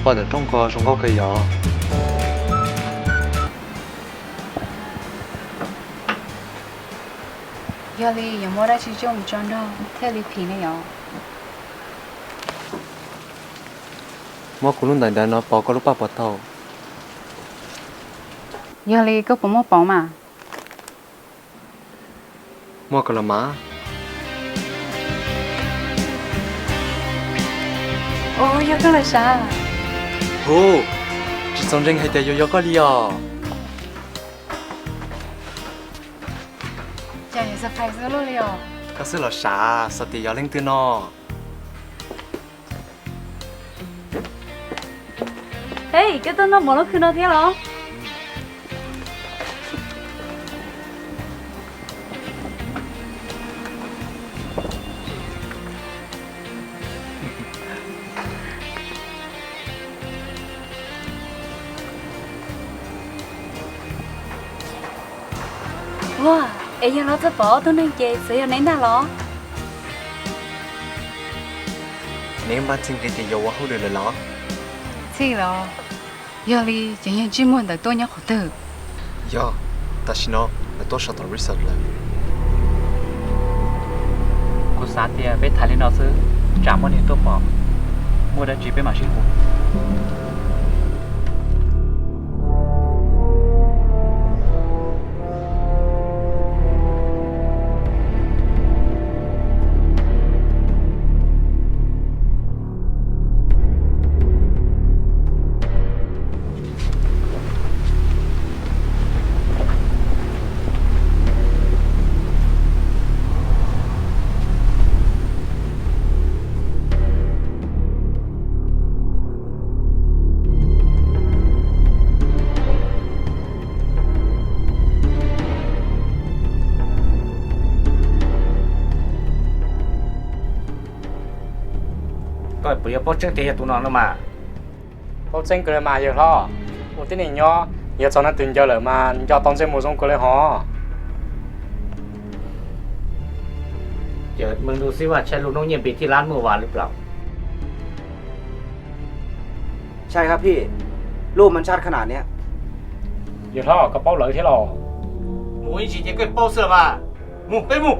Pom ntawm rooj ko zoo nkauj kawg yom. Yog li yuav muab dab tsi coj mus tso nrog thiaj li phim ne yom? Muab kuv lub ntawm ntawd no pauv koj lub paj puas tau? Yog li koj puas muaj pauv mas? Muaj kawg los mas. Ua, yog koj los sav. Hu, tsis txaus ntseeg hais tias yuav yog koj li os. Cas yuav surprise luaj li os? Koj xub los sav xav tias yog leej twg no. Hej, koj tuaj noj mov lub khw no thiab los? Ua, es yog los txog pom ob tug neeg ces xyov yog neb ntag los? Neb npaj txhij nqi tias yuav ua hauj lwm lawm los? Txhij los? Yog li ces yog ntsej muag ntawd tuaj nyob qhov twg? Yog, tam sim no lawv tuaj saum tom resort lawm. Kuv xav tias peb tham li no xwb, tsam muaj neeg tuaj pom, muaj dab tsi peb mam sib hu. Koj puas yuav paub tseeb tias yog tus no no mas? Paub tseeb kawg mas yawg hlob. Ua tib neeg nyob, yog txog nab twg ncaws lawm mas nco tau ntsej muag zoo kawg li hos. Ces mej nug xib fwb Tshaj Lug nub nyiaj npis thib lab muaj vas lub plaws. Yawg hlob, koj paub lawv thiab los? Mus ib ntsis ces koj paub xwb los mas. Mus, peb mus.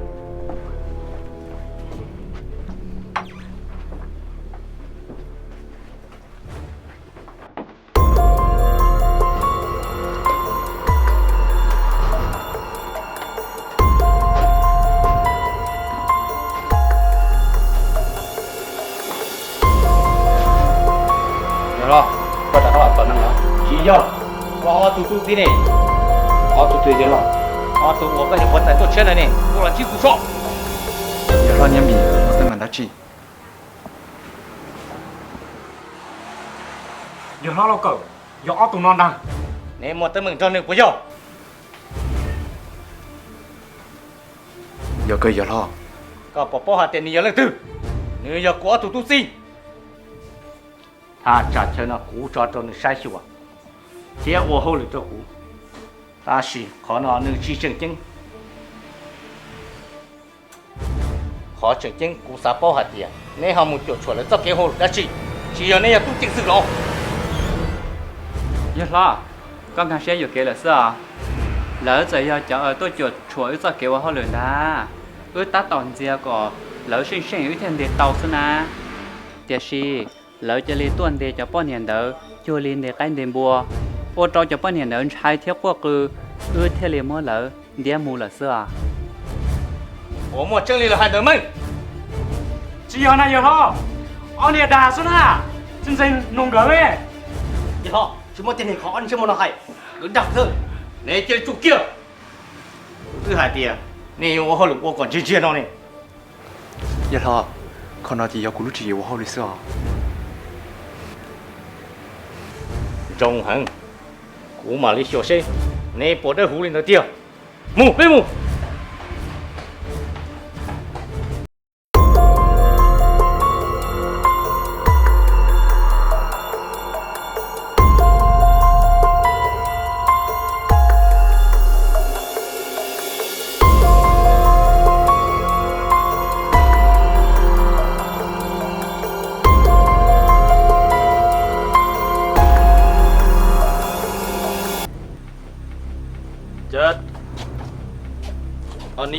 Yawg hlob, koj rov qab los tom neeg los? Tsis yog, koj ob tug tub txib ne. Ob tug twg yawg hlob? Ob tug uas koj nyuam qhuav txais tuaj tshiab ntawd ne, tuaj los ntsib kuv tso. Yawg hlob Nyiaj Npis, muaj teeb meem dab tsi? Yawg hlob Lauj Kawm, yog ob tug no ntag. Neb muaj teeb meem nrog nws puas yog? Yog kawg yawg hlob. Koj puas paub hais tias nws yog leej twg? Nws yog kuv ob tug tub txib. Thaj tsam chaw no kuv tso rau nws saib xyuas thiab ua hauj lwm rau kuv, tab sis qhov no nws tsis tseem ceeb. Qhov tseem ceeb kuv xav paub hais tias neb ho mus cuam tshuam lawv txoj kev hauj lwm dab tsi, tsis yog neb yog tub ceev xwm los? Yawg hlob, koj nkag siab yuam kev lawm xwb os. Lawv txawm yog cov uas tuaj cuam tshuam wb txoj kev ua hauj lwm ntag, wb tab tom ntxias kom lawv seej seej wb thiaj ntes tau xwb na. Tiam sis lawv cia li tuaj ntes cov poj niam ntawd cuag li ntes qaib ntes npua, ua rau cov poj niam ntawd ntshai thiab quaj qw, wb thiaj li muab lawv ntiab mus lawm xwb os. Puas muaj tseeb li lawv hais ntawd meej? Tsis yog na yawg hlob, ob niag dag xwb na, tsis ntseeg nug nkawd. Yawg hlob, tsis muaj tiag li qhov ob niag ntsej muag no hais, nkawd dag xwb. Neb cia li tsum kiag. Kuv twb hais tias nej yuav ua hauj lwm ua kom ntsiag ntsiag no ne. Yawg hlob, qhov no ces yog kuv lub tswv yim ua hauj lwm xwb os. Zoo heev, kuv mam li xyuas seb neb puas dawb huv li ntawd tiag. Mus, peb mus.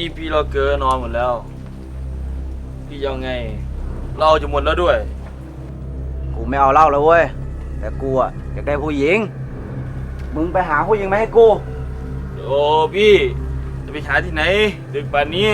พี่ พี่ รอเกินนอนหมดแล้ว พี่จะเอาไง เหล้าจะหมดแล้วด้วย Kuv me aus lauj lawm ua, kuv cov dej huj yeev, mws peb haav huj yeev me hais kuv. Ôi, พี่ จะไปหาที่ไหน ดึกป่านนี้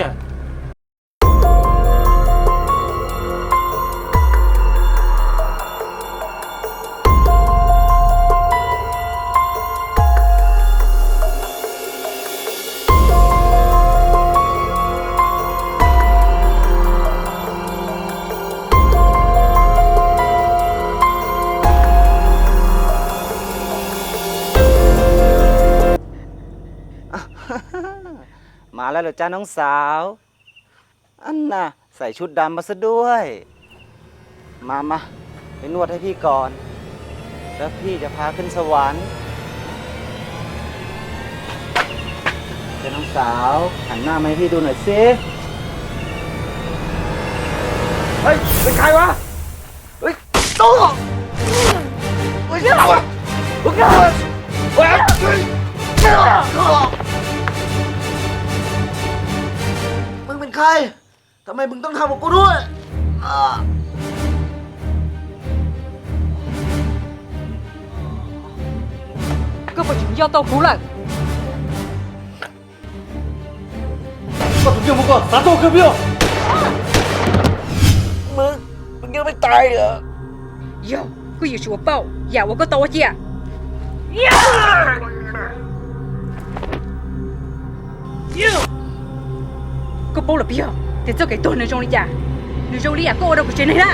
มาแล้วเหรอจ๊ะน้องสาว อันน่ะ ใส่ชุดดำมาซะด้วย มา มา ไปนวดให้พี่ก่อน แล้วพี่จะพาขึ้นสวรรค์ เจ้าน้องสาว หันหน้ามาให้พี่ดูหน่อยสิ เฮ้ย เป็นใครวะ เฮ้ย โต้ เฮ้ย มึงเป็นใคร ทำไมมึงต้องทำกับกูด้วย Koj puas tseem yog tau kuv lawm? Koj tus nyiaj muab koj xav tuag kawg puas yog? Yog, koj yuav tsum paub yam uas koj tau ua cia. Koj paub lawm puas yog tias txoj kev tuag nws zoo li cas? Nws zoo li yam koj ua rau kuv tsev neeg na.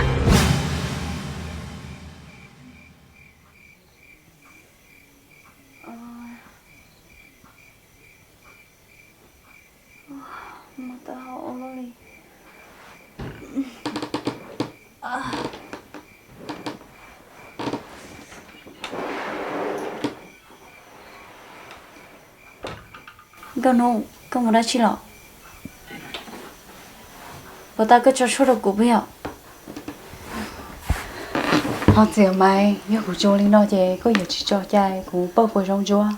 Nkauj Hnub, koj mus dab tsi los? Puas tas koj tso tshuaj rau kuv puas yog? Ho txiv Maiv, yog kuv tso li no ces koj yuav tsis tso cai kuv pauj kua zoo ntsuab.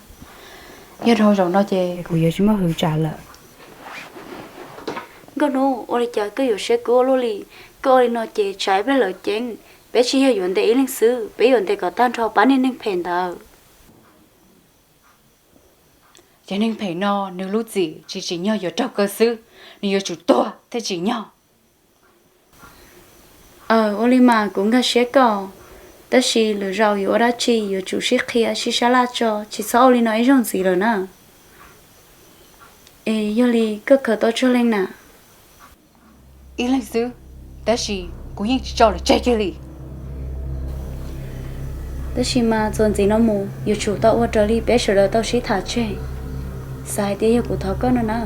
Yog dhau zaum no ces kuv yuav tsis muaj hwv tsam lawm. Nkauj Hnub, ua li cas koj yuav siab kub ua luaj li? Koj ua li no ces tsam ib pliag lawv ceeb, peb tsis yog yuav ntes ib leeg xwb, peb yuav ntes kom tag nrho pab niag neeg phem ntawd. Cov neeg phem no nws lub txim tsis tsim nyog yuav raug kaw xwb, nws yuav tsum tuag thiaj tsim nyog. Aw, ua li mas kuv nkag siab koj, tab sis lwm zaus yuav ua dab tsi yuav tsum sib qhia sib sab laj tso, tsis txhob ua li no ib zaug ntxiv lawm na. Es yog li koj khaws tau tsawg leej na? Ib leeg xwb, tab sis kuv yeej tsis tso lawv tseg kiag li. Tab sis mas txuas ntxiv no mus yuav tsum tau ua raws li peb sawv daws tau sib tham tseg. Xav hais tias yog kuv thov koj no na.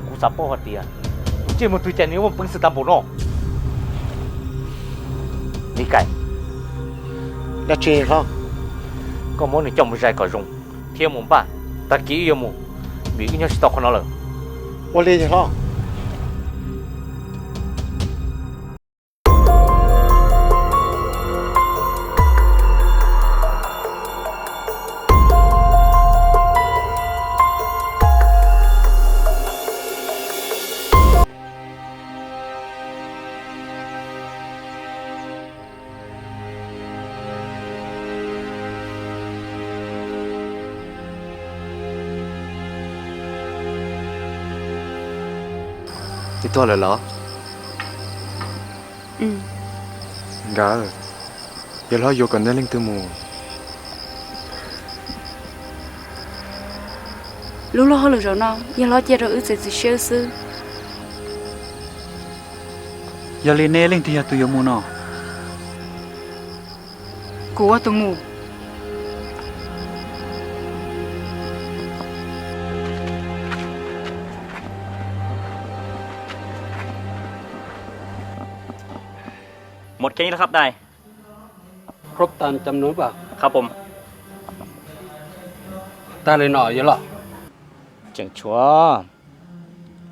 Kuv xav paub hais tias tus ntsej muag twg cas nws muaj peev xwm tag npaum no. Li Kaim, dab tsi hlob? Koj muab nws coj mus zais kom zoo thiab mus npaj, tag kis wb yuav mus, vim wb nyob tsis tau qhov no lawm. Ua li hlob. Twb tuag lawm los? Nkawd, yawg hlob yuav kom nej leej twg mus? Lub luag hauj lwm zaum no yawg hlob cia rau wb txiav txim siab xwb. Yog li neb leej twg yog tus yuav mus no? Kuv ua tus mus. Một kênh là khắp đây. Khớp tan chăm nối vào. Khắpผม. Tag li no yog los? Tseem tshuav,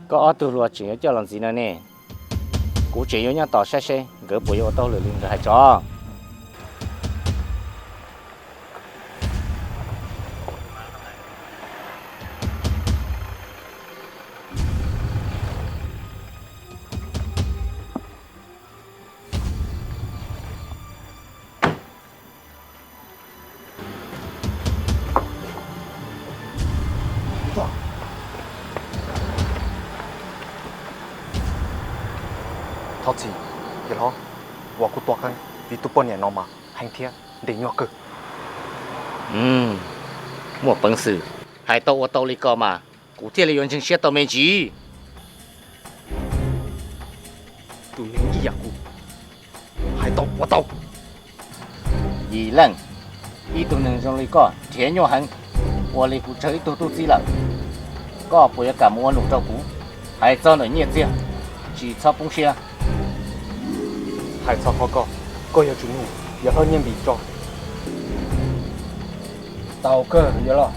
koj ob tug hluas tseem yuav coj los ntxiv no ne. Kuv tseem yuav nyob tos saib seb nkawd puas yuav ua tau lawm li nkawd hais tso. Thov txim, yawg hlob, uas kuv tuag qeeb vim tus poj niam no mas heev thiab ntes nyuag kawg. Muaj peev xwm, hais tau ua tau li ko mas kuv thiaj li yuav ntseeg siab tau me ntsis. Tus neeg ib yam kuv, hais tau ua tau. Yim Leej, ib tug neeg zoo li koj nrhiav nyuaj heev, ua li kuv tsawg ib tug tub txib lawm. Koj puas yuav kam mus ua nus rau kuv? Hais txog ntawm nyiaj txiag, tsis txhob poob siab. Hais txog qhov ko, koj yuav tsum nug yawg hlob Nyiaj Npis tso. Tau kawg yawg hlob,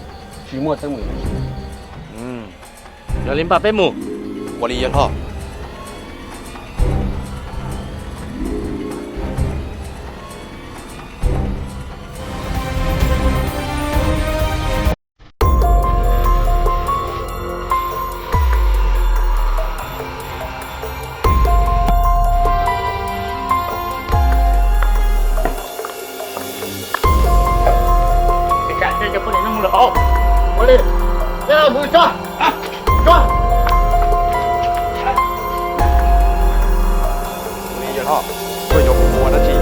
tsis muaj teeb meem. Yog li npaj peb mus. Ua li yawg hlob. Ua li yawg hlob, koj yuav kuv ua dab tsi?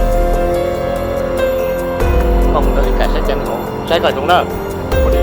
Koj mus ntawd li kam saib cov neeg hauv, saib kom zoo na. Ua li.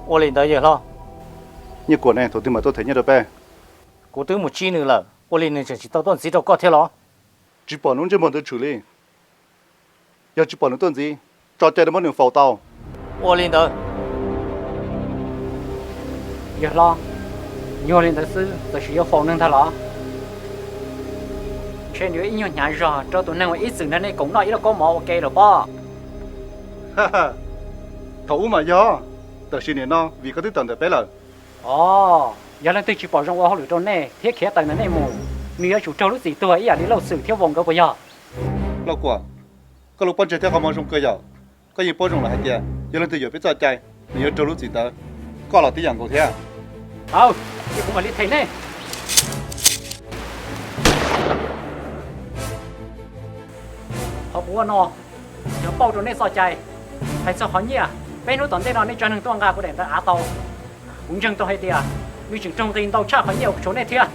Ua li ntawd yawg hlob. Nyiaj Kuam ne, thaum twg mam tuaj them nyiaj rau peb? Kuv twb mus tsib nws lawm, ua li nws tseem tsis tau tuaj ntxiv rau koj thiab los? Tsis pom lub ntsej muag ntawd tshwm li. Yog tsis pom nws tuaj ntxiv, tso cai rau muab nws faus tau. Ua li ntawd. Yawg hlob, yog li ntawd xwb txawm sis yuav faus neeg ntag los? Ntshe nws yuav ib nyuag hnyav zog rau tus neeg uas ib txwm nrog nej koom noj ib lauj kaub mov ua ke lawm pob. Thaum ub mas yog, tab sis nim no vim koj twb tawm ntawm peb lawm. Os, yog leej twg tsis pom zoo ua hauj lwm rau nej thiab khiav tawm ntawm nej mus, nws yuav tsum raug lub txim tuag ib yam li Lauj Xwm thiab Voos nkawd puas yog? Lauj Kuam, koj lub pob ntseg thiab qhov muag zoo kawg yom. Koj yeej paub zoo lawm hais tias yog leej twg yuam peb txoj cai, nws yuav raug lub txim ntawd. Koj los tib yam nkaus thiab. Aw, ces kuv mam li them nej. Qhov kuv ua no yog pauj rau nej txoj cai. Hais txog qhov nyiaj, peb hnub tom ntej no nej tsa neeg tuaj nqa kuv daim ntawv av tau. Kuv ntseeg tau hais tias nws tseem raug nqi ntau tshaj qhov nyiaj uas kuv tshuav nej thiab.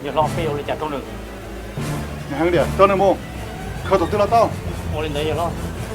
Yawg hlob, peb yuav ua li cas rau nws? Heev tiag, rau nws mus, khaws tom twg los tau. Ua li ntawd yawg hlob.